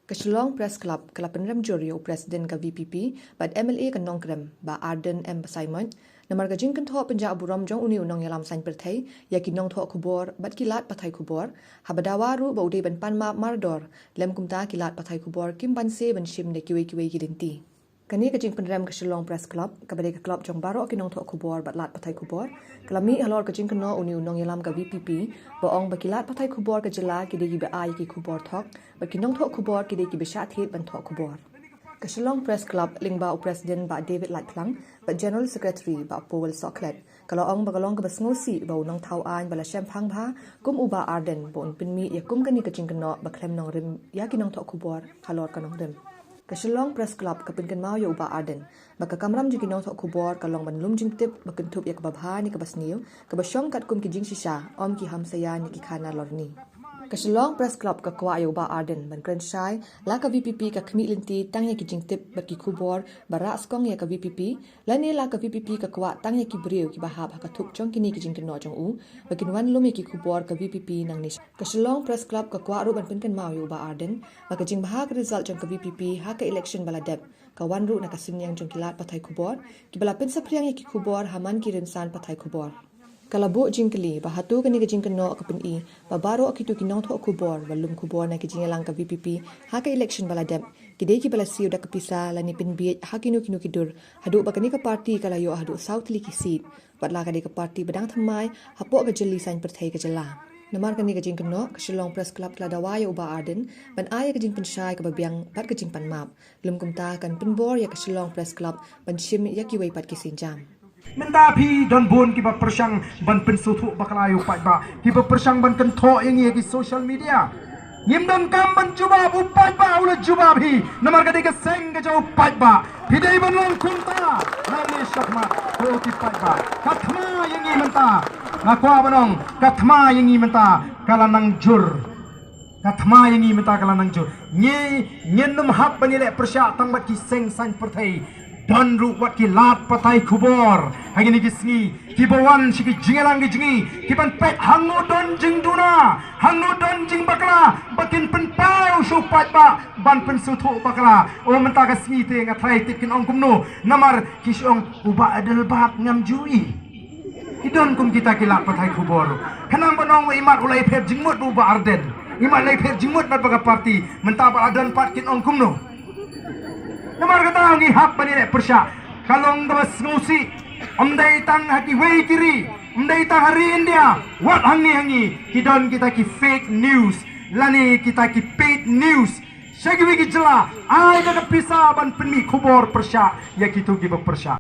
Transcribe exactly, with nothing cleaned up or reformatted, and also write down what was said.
Ka Shillong Press Club ka la pynrem jur ïa u President ka V P P bad M L A ka Nongkrem, Bah Ardent M Basaiawmoit, namar ka jingkynthoh pynjah burom jong une u nongïalam saiñ pyrthei ïa ki nongthoh khubor bad ki lad pathai khubor, haba dawa ruh ba u dei ban pan map mardor, lem kumta ki lad pathai khubor kim banse ban shim da kiwei kiwei ki lynti. Kane ka jingpynrem ka Shillong Press Club, kaba dei ka club jong baroh ki nongthoh khubor bad lad pathai khubor, ka la mih halor ka jingkynnoh une u nongïalam ka V P P, ba ong ba ki lad pathai khubor ka jylla ki dei kiba ai ïa ki khubor thok, bad ki nongthoh khubor ki dei kiba shah thied ban thoh khubor. Ka Shillong Press Club lyngba u President Bah David Laitphlang bad General Secretary Bah Powell Sohkhlet, ka la ong ba ka long kaba sngewsih ba u nongthaw aiñ ba la shemphang bha kum u Bah Ardent ba un pynmih ïa kum kane ka jingkynnoh ba khlem nongrim ïa ki nongthoh khubor halor ka nongrim. Ka Shillong Press Club ka pynkynmaw ïa u Bah Ardent ba ka kamram jong ki nongthoh khubor ka long ban lum jingtip ba kynthup ïa kaba bha ne kaba sniew, kaba shong katkum ki jingshisha, ym ki hamsaïa ne ki khana lorni. Ka Shillong Press Club ka kwah ïa u Bah Ardent ban kren shai la ka V P P ka khmih lynti tang ïa ki jingtip bad ki khubor ba rah skong ïa ka V P P, lane la ka V P P ka kwah tang ïa ki briew kiba hap ha ka thup jong kine ki jingkynnoh jong u ba kin wan lum ïa ki khubor ka V P P nangne. Ka Shillong Press Club ka kwah ruh ban pynkynmaw ïa u Bah Ardent ba ka jingbha ka result jong ka V P P ha ka election ba la dep ka wan ruh na ka synñiang jong ki lad pathai khubor kiba la pynsaphriang ïa ki khubor ha man ki rynsan pathai khubor. Ka la buh jingkylli ba hato kane ka jingkynnoh ka pyni ba baroh kito ki nongthoh khubor ba lum khubor na ki jingïalang ka V P P ha ka election ba la dep ki dei kiba la siew da ka pisa lane pynbiej ha kino kino ki dur, haduh ba kane ka party ka la ïoh haduh saw tylli ki seat, bad la ka dei ka party ba dang thymmai hapoh ka jylli saiñ pyrthei ka jylla. Namar kane ka jingkynnoh, ka Shillong Press Club ka la dawa ïa u Bah Ardent ban ai ïa ka jingpynshai kaba biang bad ka jingpan map. Lym kumta kan pynbor ïa ka Shillong Press Club ban shim ïa kiwei pat ki sienjam. Mynta phi don bun kiba pyrshang ban pynsngewthuh bakla ïa u paidbah, kiba pyrshang ban kynthoh ïa ngi ha ki social media. Ngim donkam ban jubab, u paidbah u la jubab hi, namar ka dei ka seng ka jong u paidbah. Phi dei ban long kumta, nangne shakhmat, ko ki paidbah. Ka thma ïa ngi mynta, nga kwah ban ong, ka thma ïa ngi mynta ka la nang jur. Ka thma ïa ngi mynta ka la nang jur. Ngi, ngin nym hap ban ïaleh pyrshah tang bad ki seng saiñ pyrthei. Don ruh wat ki lad pathai khubor ha kine ki sngi kiba wan sha ki jingïalang ki jong ngi, kiban peit hangno don jingduna, hangno don jingbakla, ba kin pynpaw sha u paidbah ban pynsngewthuh bakla. O, mynta ka sngi te nga tharai tip kin ong kumno, namar ki shu ong, u Bah Adelbert ngam ju i. Ki don kum kita ki lad pathai khubor. Khnang ban ong, imat u la ïapher jingmut bad u Bah Ardent, imat la ïapher jingmut bad ka party, mynta ba la don pat kin ong kumno. Namar kata ngi hap ban ïaleh pyrshah. Ka long kaba sngewsih. Ym dei tang ha kiwei ki ri, ym dei tang ha ri India, wat hangne ha ngi ki don kita ki fake news lane kita ki paid news. Sha kiwei ki jylla, ai da ka pisa ban pynmih khubor pyrshah ïa kito kiba pyrshah.